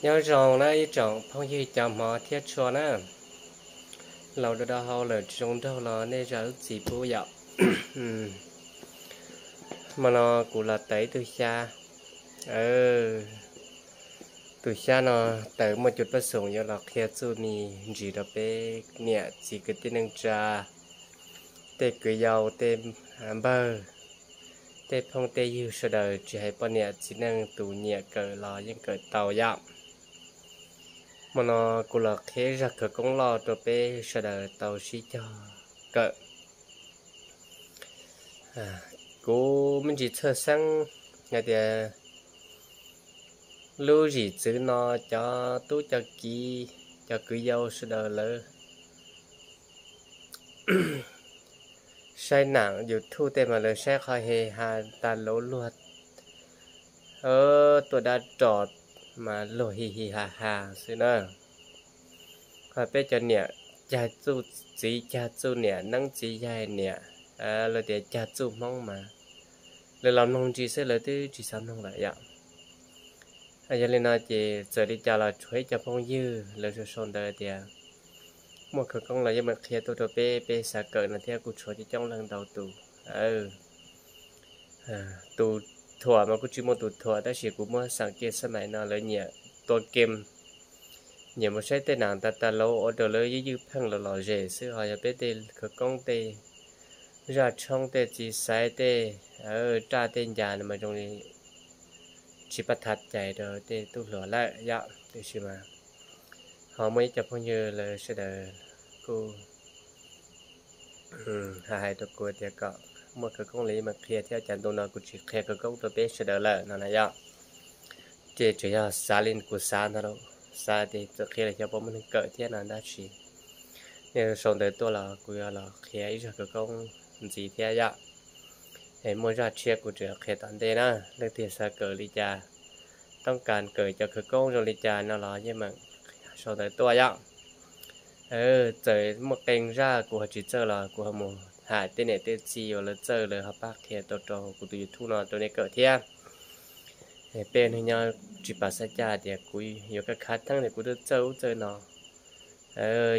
Nyob zoo na ib tsoom phooj ywg cov hmov thiab tshua na, laus dua dau hau lawm tsis zoo nraug los nej zam lub txim pub yom. Hmo no kuv los tawm ib tug xyab, tus xyab no tawm muaj cua paj xoom yuav los qhia txuj mi ntsis rau peb niam txiv kwv tij neej tsa, tej kwv yau tej npawg, tej phooj tej ywg sawv daws tsis hais poj niam txiv neej tus nyiam kawm los yeej kawm tau yom. Hmo no kuv los qhia zaj khawv koob loj rau peb sawv daws tau sib cog kawm. Kuv me ntsis txhawj xeeb hais tias lub zim txwv no cov tub cov kiv, cov kwv yau sawv daws lawv saib nam YouTube tej mas lawv saib qhov he ha tas lauv luag tuaj dab ros mas luag hi hi ha ha xwb na. Ho peb cov niam cag txuj txiv cag txuj niam, neeb txiv yaig niam, los tias cag txuj Hmoob mas lawv los mloog ntsis xwb lawv twb tsis xav mloog lawm yom. Yog li no ces txawm li cas los tshuav ib co phooj ywg lawv sau sau ntawv tias muaj khawv koob los yeej meem qhia tuaj rau peb, peb xav kawm no thiab kuj tshuav coob coob leej ntau tus. Tus thuam mas kuj tsis muaj tus thuam tab sis kuv muab xam kiag xab maim no lawv nyiam tua kem, nyiam mus saib tej nam tas tas lauv ua rau lawv ywj ywj pheej los lom zem xwb. Ho yog peb tej khawv koob tej zaj tshoob tej txiv xaiv tej raj tej ncas no mas zoo li tsis pab thav cai rau tej tub hluas lawm yom. Tiam sis mas ho muaj ib co phooj ywg lawv sawv daws kuj hais rau kuv tias kom muaj khawv koob li mas qhia thiab, cas ntu no kuv tsis qhia khawv koob rau peb sawv daws lawm no na yom. Ces tsuas yog xav li kuv xav ntag lauj, xav tias txawm qhia los xyov puas muaj neeg kawm thiab no tab sis nej sau ntawv tuaj los kuv yuav los qhia ib zaj khawv koob ntxiv thiab yom. Es muaj zaj tshiab kuv tseem qhia tom ntej na. Leej twg xav kawm li cas, toob kas kawm cov khawv koob zoo li cas no los yeej meem sau ntawv tuaj yom. Txawm muaj qee zaj kuv ho tsis txawj los kuv ho mus hais tej niam tej txiv uas lawv txawj lawv ho pab qhia tau rau kuv tus YouTube no rau nej kawm thiab. Peb neeg nyob tsis pas xab caj tias kuv yuav kaj khav theeb tias kuv twb txawj ub txawj no,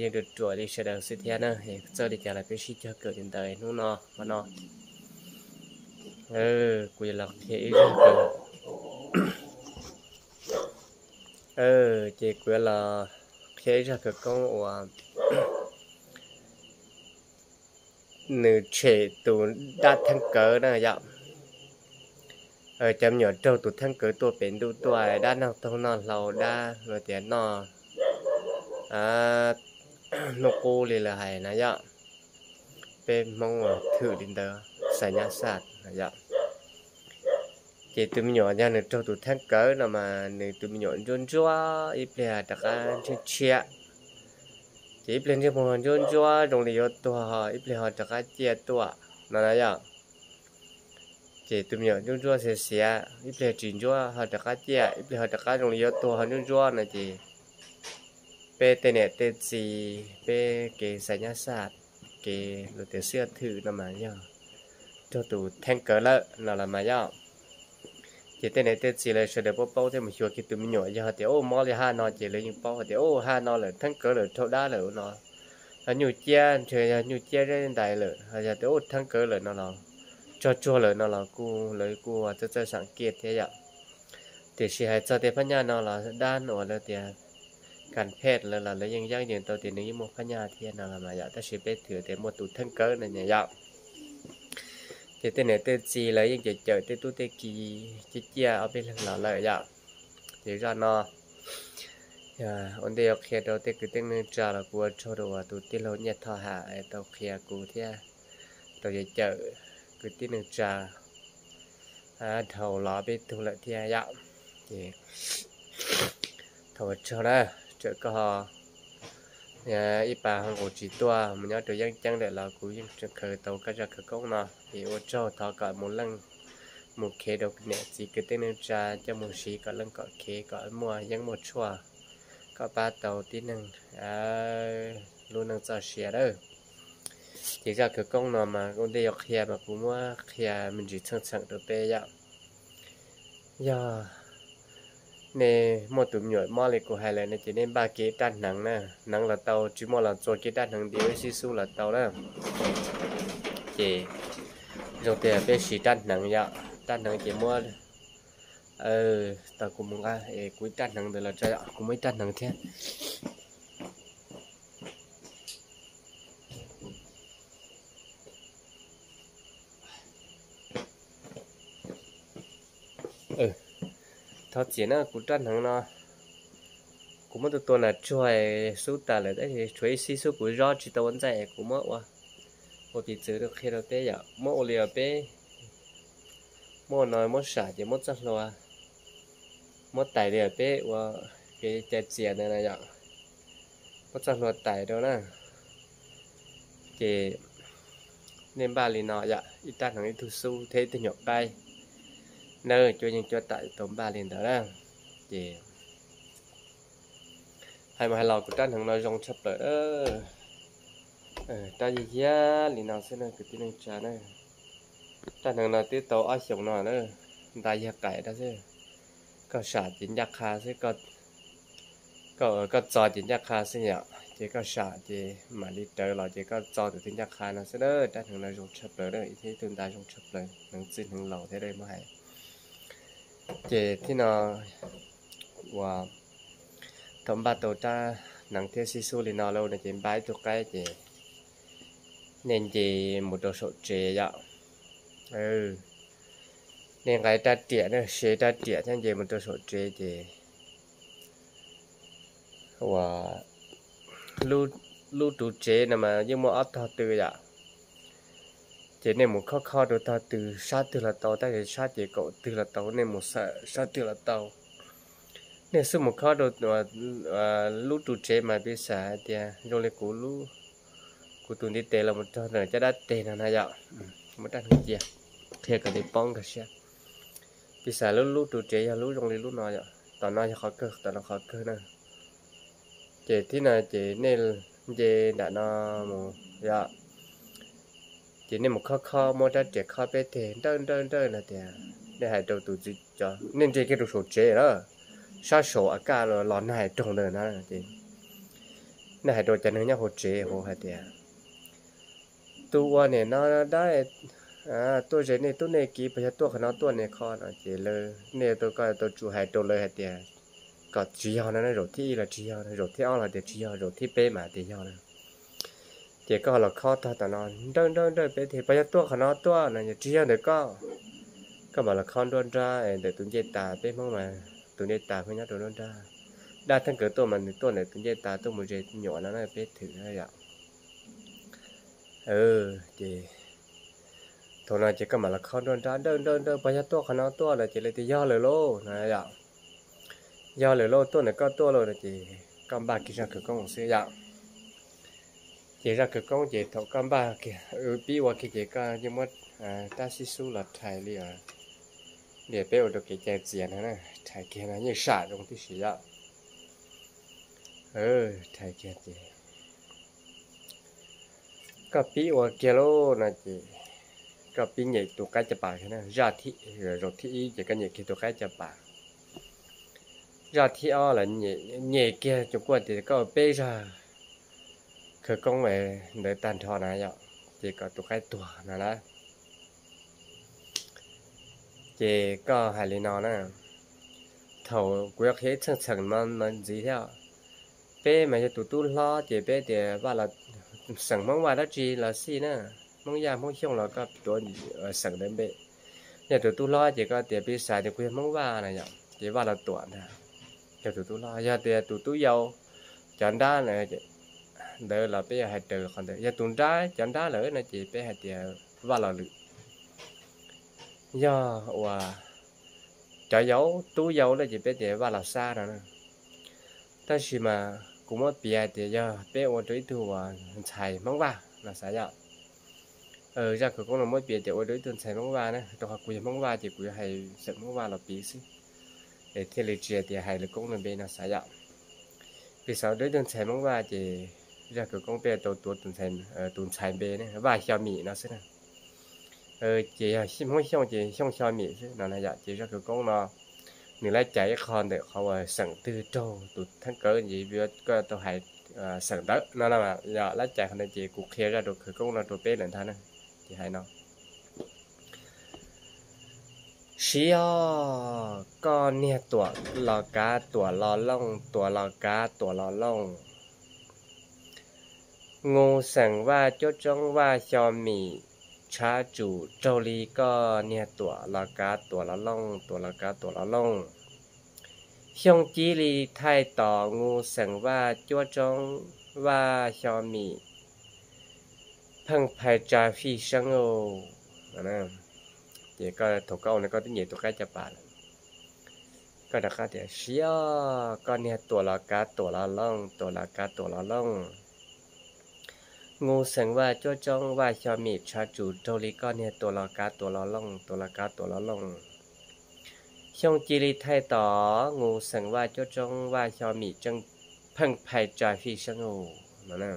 yeej ruam ruam li sawv daws xwb thiab na. Txawj li cas los peb sib cog kawm li ntawd hnub no hmo no. Kuv yuav los qhia ib zaj khawv, ces kuv yuav los qhia ib zaj khawv koob uas nws tshem tus dab theeb kawv na yom. Cov me nyuam raug tus theeb kawv tuaj pem ntuj tuaj, dab noj toog noj hlau, dab los tias noj hnub qub li lawv hais na yom. Peb Hmoob thwm li ntawd, xais nyab xaj na yom. Ces tus me nyuam yog nws raug tus theeb kawv no mas nws tus me nyuam ntsuab ntsuab, ib pliag rov qab ntshiab ntshiab, ces ib pliag ntsej muag ntsuab ntsuab zoo li yuav tuag, ib pliag ho rov qab ciaj tuaj no na yom. Ces tus me nyuam ntsuab ntsuab xiav xiav, ib pliag tsis ntsuab ho rov qab ciaj, ib pliag ho rov qab zoo li yuav tuag ho ntsuab ntsuab no ces peb tej niam tej txiv peb kev xais nyab xaj, kev los tias xwb thwm no mas yog raug tus theeb kawv lawm no los mas yom. Ces tej niam tej txiv lawv sawv daws paub paub thiab mus xyuas kiag tus me nyuam, yog tias ua mob li haj no ces lawv yeej paub hais tias ua haj no lawm, theeb kawv lawm, raug dab lawm no. Ho nyuj ciab, ntshe yog nyuj ciab zeb ntais lawm, ho yog tias ua theeb kawv lawm no los, tsog tsuag lawm no los kuj lawv kuj txawj txawj xam kiag thiab yom. Tiam sis hais txog tej phab nyaj no los dab uas lawv tias kas phet lawv los lawv yeej yeeb yees tau tias nws yeej muaj phab nyaj thiab no los mas yom, tab sis peb thwm tias muaj tus theeb kawv no yom. Ces tej niam tej txiv lawv yeej cawm cawm tej tub tej ki ciaj ciaj ob peb leeg los lawm yom. Ces zaj no ua ntej yuav qhia rau tej kwv tij neej tsa los kuv ua tsaug rau uas tus tij laug Nyiaj Thoj Ham tau qhia kuv thiab tau yuav cawm kwv tij neej tsa dhau los peb tug lawm thiab yom. Ces thov ua tsaug na, txawm koj ho ib pas ho nqus tsis tuaj mus nyob rau yeeb ceeb lawm los kuv yeej tseem khaws tau koj zaj khawv koob no. Es ua tsaug, thov kom mus leej mus khev rau niam txiv kwv tij neej tsa coj mus siv kom leej kom khev kom muaj yeeb muaj tshuaj, kom pab tau tib neeg lub neej txoj sia lawm. Ces zaj khawv koob no mas ua ntej yuav qhia mas kuv muab qhia me ntsis txheej txheem rau peb yom. Yog Nej muaj tus me nyuam mob li kuv hais lawm no ces nej npaj kiag rab hneev na, hneev los tau, tsis muaj los txua kiag rab hneev nti ua ib xib xub los tau na. Ces zoo tias peb siv rab hneev yom, rab hneev ces muab, tau kuv mus nqa es kuv ib rab hneev ntawd los tso yom, kuv muaj ib rab hneev thiab. Thov txim na, kuv rab hneev no kuv muab tua tua nas tsuag xub tas lawm tab sis tshuav ib xib xub kuv zob tsis tau ua ntxaij kuv muab ua, ua piv txwv rau qhia rau peb yom, muab ua li os peb, muab ua no muab sam ces muab txoj hlua, muab tais li os peb ua kev cai txias ntawd na yom, muab txoj hlua tais rau na. Ces nej npaj li no yom, ib rab hneev ib tug xub thiab ib tug nyuam qaib na, cuab yeej cuab tam tau npaj li ntawd na. Ces hais mus hais los kuv rab hneev no zoo tshaj plaws, rab yag yag li no xwb na kwv tij neej tsa na. Rab hneev no twb tau ob xyoos no na, nta yag qaim rau xwb. Koj sam ces ncaj qha xwb, koj txo ces ncaj qha xwb yom, ces koj sam ces mam li rawv los ces koj txo tus twg ncaj qha no xwb na. Rab hneev no zoo tshaj plaws na, ib tug nta zoo tshaj plaws, hneev txwj hneev laus thiab muab hais. Ces thib no uas thaum npaj tau rab hneev thiab xib xub li no lawm no ces npaj ib tug qaib ces nej nce mus rau saum tsev yom. Nej nqa rab riam na, se rab riam thiab nce mus rau saum tsev ces uas lub ru tsev no mas yeej muaj ob tog tw yom. Ces nej mus khob khob rau tog tw sab twg los tau, tab sis sab ces kaum twg los tau, nej mus xawm sab twg los tau. Nej xub mus khob rau lub ru tsev mas piv xam hais tias zoo li kuv, kuv tus ntiv tes los mus rau ntawm caj dab teg no na yom. Muab rab hneev cia, qhia kom nws poob nkag siab. Piv xam lub lub ru tsev yog lub zoo li lub no yom, tom no yog qhov kawg, tom no qhov kawg na. Ces thib no ces nej nce nram no mus yom, ces nej mus khob khob, muab rab riam khob peb teg nrawj nrawj nrawj no tias, nej hais rau tus txiv, cov nej nce kiag rau saum tsev na, sab saum a kaj los nag roog ntawd na, ces nej hais rau cov neeg nyob hauv tsev hauv hais tias, tus uas nim no dab tuaj ze nej tub nej kiv puas yog tuaj qhov no tuaj nej khob no, ces lawv, nej tau, koj tau tsum hais rau lawv hais tias kom tsis yog no, zaum thib ib los tsis yog, zaum thib ob los tias tsis yog, zaum thib peb mas tias yog na. Ces koj los khob tog tom no nrawj nrawj nrawj peb teg, puas yog tuaj qhov no tuaj no, yog tsis yog ntawm koj, koj mam los khob nruab nrab ntawm tus ncej tas. Peb Hmoob mas tus ncej tas pheej nyob rau nruab nrab, dab theej kawg tuaj mas nws tuaj ntawm tus ncej tas tuaj mus ze nyuam no na, peb thwm na yom. Ces thaum no ces koj mam los khob nruab nrab nrawj nrawj nrawj, puas yog tuaj qhov no tuaj no, ces lawv tias yog lawm lauj no yom. Yog lawm lauj, tuaj ntawm koj tuaj lauj no ces koj npaj kiag zaj khawv koob xwb yom. Ces zaj khawv koob ces thaum koj npaj kiag, pib ua kiag ces koj yeej muab rab xib xub los rhais li, li peb ua rau kev cai txias no na, rhais kiag no yeej sam zoo tib si yom. Rhais kiag ces koj pib ua kiag lauj no ces koj pib nyem tus qaib caj pas, zaj thib, zaum thib ib ces koj nyem kiag tus qaib caj pas. Zaj thib ob los nyem kiag, cov kuaj tias koj ua peb zaj khawv koob ntawd tag nrho na yom, ces kom tus qaib tuag no na. Ces koj hais li no na, thaum kuv yuav qhia ib txheej txheem no ntxiv thiab. Peb mas yog tus tub hlob ces peb tias Vaj los, xeem Hmoob Vaj dab tsi los xij na, Hmoob Yaj Hmoob Xyooj los koj tuav xeem ntawd npe. Yog tus tub hlob ces koj tias piv xam tias kuv yog Hmoob Vaj no yom, ces Vaj los Tuam ntag. Yog tus tub hlob, yog tias tus tub yau, cov nrab ntawd los peb yuav hais raws qhov ntawd. Yog tus nrab, cov nrab lawm no ces peb hais tias Vaj los Lwm. Yog uas cov yau, tub yau na ces peb tias Vaj los Xab no na. Tab sis mas kuv muab piav hais tias yog peb ua rau ib tug uas ntxhais Hmoob Vaj no xav yom. Zaj khawv koob no muab piav tias ua rau ib tug ntxhais Hmoob Vaj na, rau qhov kuv yog Hmoob Vaj ces kuv yuav hais xeem Hmoob Vaj los piv xwb, es thiaj li tsis hais tias hais lawv koob lawv npe no xav yam. Piv xam ua rau ib tug ntxhais Hmoob Vaj ces zaj khawv koob peb tau tuav tus ntxhais npe na, Vaj Xyo Mim no xwb na. Ces yog Hmoob Xyooj ces Xyooj Xyo Mim xwb no na yom. Ces zaj khawv koob no nws lab cais ib qho ntawm qhov uas xeem twg raug tus theej kawv ces koj tau hais xeem ntawd no, yog lab cais qhov ntawd ces kuv qhia zaj rau khawv koob no rau peb lawm ntag na. Ces hais no: Siv os, koj niag Tuam los kav Tuam los looj, Tuam los kav Tuam los looj. Nus xeem Vaj cuab tsoob Vaj xyo mim tshav tsum raug li koj niag Tuam los kav Tuam los looj, Tuam los kav Tuam los looj. Xyoo cia li thaij tom nus xeem Vaj cuab tsoob Vaj xyo mim pheej phais tsa fij seeb os. Ces koj thaum koj ua no koj twb nyeem tus qaib caj pas lawm, koj rov qab tias: Siv os, koj niag Tuam los kav Tuam los looj, Tuam los kav Tuam los looj. Nus xeem Vaj cuab tsoob Vaj xyo mim tshav tsum raug li koj niag Tuam los kav Tuam los looj, Tuam los kav Tuam los looj. Xyoo cia li thaij tom nus xeem Vaj cuab tsoob Vaj xyo mim pheej phais tsa fij seeb os no.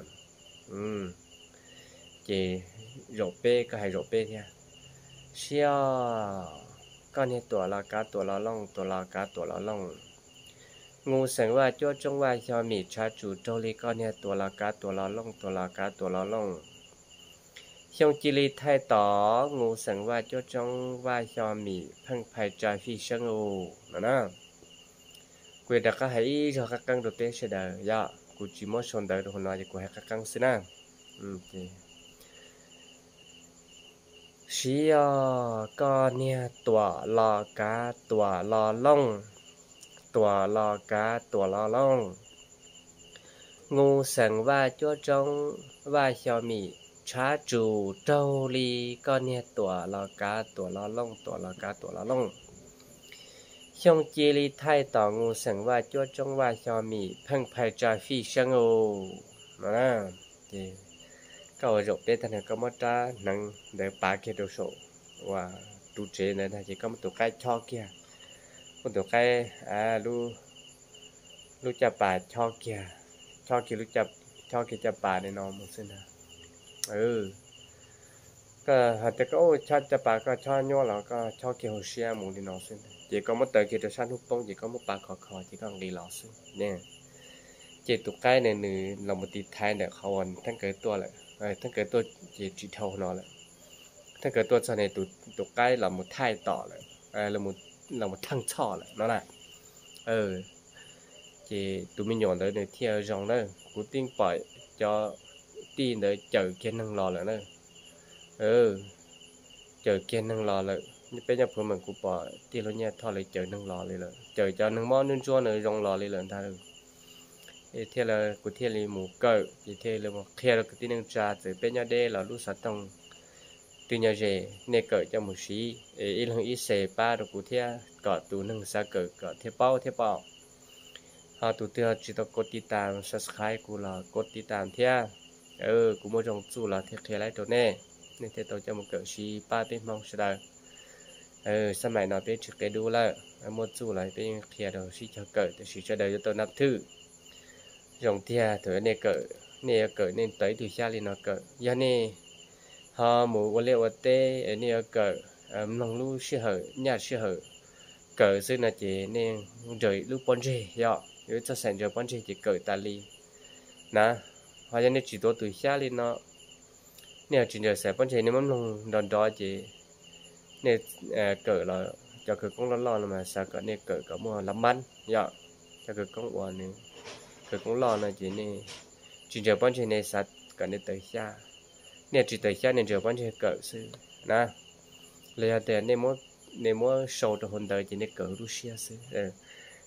Ces zaum peb, koj hais zaum peb thiab: Siv os, koj niag Tuam los kav Tuam los looj, Tuam los kav Tuam los looj. Nus xeem Vaj cuab tsoob Vaj xyo mim tshav tsum raug li koj niag Tuam los kav Tuam los looj, Tuam los kav Tuam los looj. Xyoo cia li thaij tom nus xeem Vaj cuab tsoob Vaj xyo mim pheej phais tsa fij seeb os no na. Kuv yuav rov qab hais ib zaug qeeb qeeb rau peb sawv daws, yog kuv tsis muab sau ntawv rau hauv no ces kuv hais qeeb qeeb xwb na. Siv os, koj niag Tuam los kav Tuam los looj, Tuam los kav Tuam los looj. Nus xeem Vaj cuab tsoob Vaj xyo mim tshav tsum raug li koj niag Tuam los kav Tuam los looj, Tuam los kav Tuam los looj. Xyoo cia li thaij tom nus xeem Vaj cuab tsoob Vaj xyo mim pheej phais tsa fij seeb os no. Ces koj ua zaum peb tag nrho koj muab rab hneev ntawd pav kiag rau saum uas ru tsev ntawd ntag ces koj muab tus qaib chob kiag, muab tus qaib lub caj pas chob kiag, chob kiag, chob kiag caj pas li no mus xwb ntag. Koj hais tias koj chob caj pas koj chob nyuaj los koj chob kiag hauv siab mus li no xwb ntag ces koj muab taws kiag rau sab hnub poob ces koj muab pav khov kho ces koj nqis los xwb. Ces tus qaib ne nws los mus tiv thaiv ntawm qhov uas theej kawv tuaj lawm, theej kawv tuaj ces tsis dhau no lawm. Theej kawv tuaj txog ne tus qaib los mus thaij tom lawm, los mus theej txhoj lawm no na. Ces tus me nyuam ntawd nws thiaj zoo na, kuv tib pom cov tij ntawd cawm kiag neeg los lawm na. Cawm kiag neeg los lawm, peb nyob Phuv Meem kuv pom tij laug Nyiaj Thoj lawv cawm neeg los li lawm, cawm cov neeg mob ntsuab ntsuab na zoo los li lawm ntag. Thiaj li kuv thiaj li mus kawm ces thiaj li mus qhia rau kwv tij neej tsa txawm peb nyob deb los lub xov tooj twg nyob ze, nej kawm coj mus siv es ib leeg ib xes pab rau kuv thiab kom tus neeg xav kawm kom thiaj paub thiab pom. Ho tus twg ho tsis tau kov tiv tas subscribe kuv los kov tiv tas thiab. Kuv muaj zoo txuj los thiaj qhia laib rau nej, nej thiaj tau coj mus kawm siv pab peb Hmoob sawv daws. Xab maim no peb tsis qia dub lawm, muaj txuj los peb yeej qhia rau sib cog kawm tiam sis sawv daws yuav tau nab thwj. Zoo tiag thaum nej kawm, nej yuav kawm nej tawm ib tug xyab li no kawm, yog nej ho mus ua liaj ua teb es nej yuav kawm mloog lub sij hawm nyaj sij hawm kawm xwb no ces nej nrog lub pob ntseg, yog yuav txog xaim nrog pob ntseg ces kawm tas li na. Ho yog nej tsis tuav tus xyab li no, nej ho tsis nrog xaim pob ntseg, nej muab mloog nrov nrov ces nej kawm los cov khawv koob loj loj no mas xav kom nej kawm kom muaj lab mab, yog cov khawv koob uas nws khawv koob loj no ces nej tsis nrog pob ntseg nej xav kom nej tawm xyab. Nej tsis tawm xyab nej nrog pob ntseg kawm xwb na. Los yog tias nej muab sau rau hauv ntawv ces nej kawm lub siab xwb.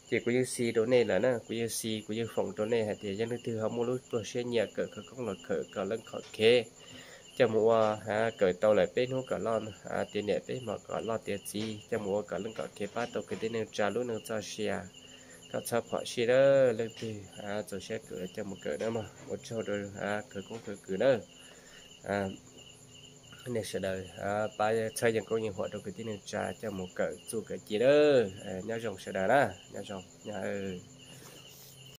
Ces kuv yeej xis rau nej lawm na, kuv yeej xis, kuv yeej foom rau nej hais tias yog leej twg ho muaj lub pluag siab nyiam kawm khawv koob los kawm kom leej khom khev coj mus ua, kawm tau lawm peb hnub kom loj tiav niam, peb hmo kom loj tiav txiv, coj mus ua kom leej khom khev pab tau kwv tij neej tsa lub neej txoj sia, kom txhob phom sij lawm. Leej twg txaus siab kawm los coj mus kawm na mog. Ua tsaug rau khawv koob khawv kws na. Nej sawv daws pab txhawb yeej koob yeej huam rau kwv tij neej tsa coj mus kawm txuj kawm ci na. Nyob zoo sawv daws na, nyob zoo, nyob.